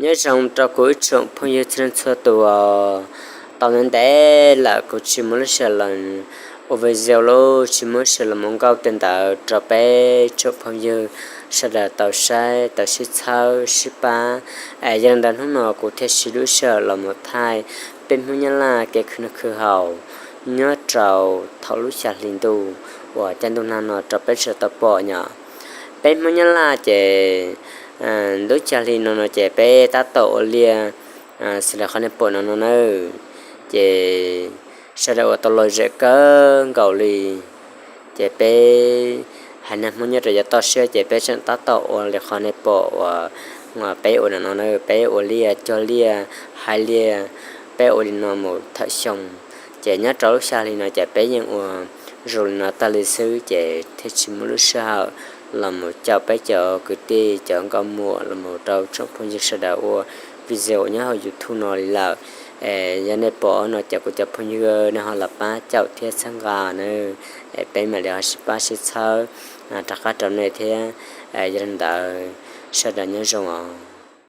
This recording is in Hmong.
Nyob zoo rau kuv ib tsoom phooj ywg txhua leej txhua tus. Tau ntev ntev lawm kuv tsis muaj lub sij hawm los ua video lub, tsis muaj lub sij hawm los mus nkauj tej ntawd rau peb tsoom phooj ywg sawv daws tau saib tau sib txhawb sib pab. Yog li ntawd hnub no kuv thiaj siv lub sij hawm los mus thaij peb Hmoob Nyab Laj kev khwv noj khwv haus nyob rau thaum lub xya hli ntuj uas caij ntuj nag no rau peb sawv daws tau pom nyom. Peb Hmoob Nyab Laj ces lub xya hli no no ces peb tab tom ua liaj, xws li qhov nej pom no no na, ces sawv daws ua tau lom zem kawg nkaus li. Ces peb haiv neeg Hmoob nyob rau yav toj siab ces peb tseem tab tom ua li qhov nej pom uas peb ua no no na, peb ua liaj cog liaj hais liaj, peb ua li no mus thawm xyoo. Ces nyob rau lub xya hli no ces peb yeej ua zoo li no tag li xwb ces thiaj tsis muaj lub sij hawm los mus caum peb cov kwv tij cov nkauj muam los mus rau tsoom phooj ywg sawv daws ua video nyob hauv YouTube no li lawm. Yog nej pom no ces kuv cov phooj ywg nej ho los pab caum thiab txhawb nqa na, es peb mam li ho sib pab sib txhawb rov qab rau nej thiab. Yog li ntawd sawv daws nyob zoo os.